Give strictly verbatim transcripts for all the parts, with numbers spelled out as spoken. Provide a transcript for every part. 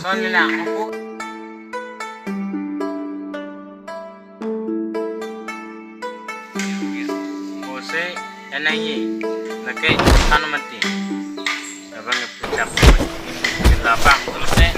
Ton nila ako. Ose, enang ye. Lake, kan mati. Abang ngepucak. Lapang terus, eh.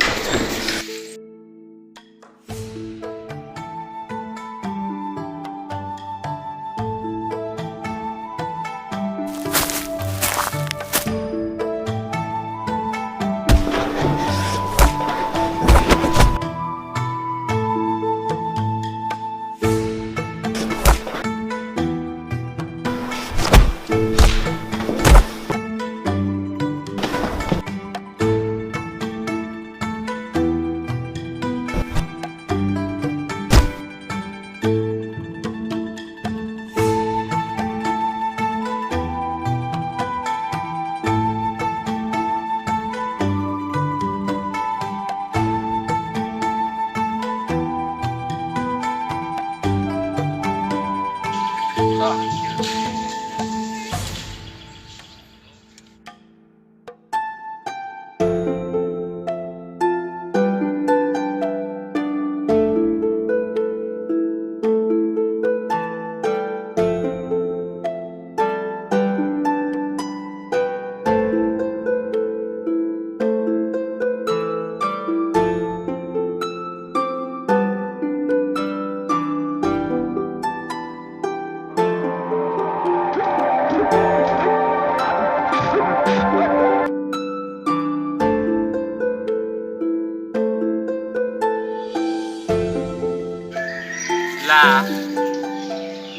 La,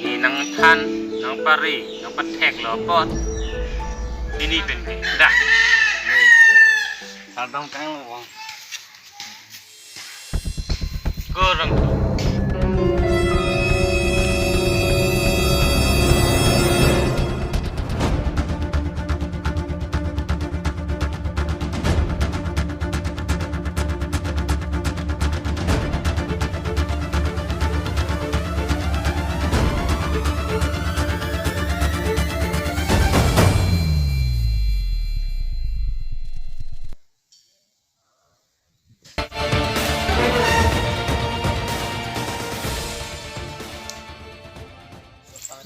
ne nangthan, nangpari, nangpathek lo apot. Pini pen ke, dah. Kardom kang lo. Kurang.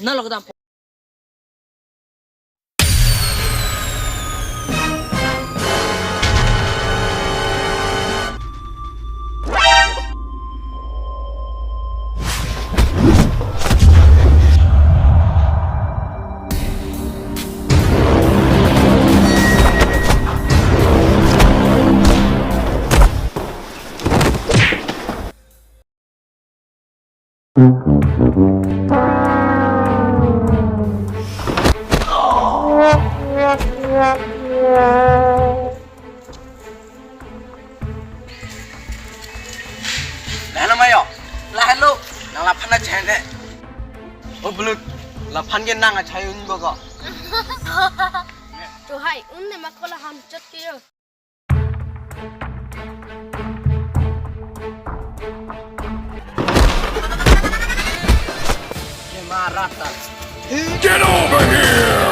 Nalo kedam. Lahelo mayo, lahelo, nang laphan achai ne. O bulut, laphan ke nang achai un boko. Chuhai, un ne makola ham chot ke yo. Marata. Get over here!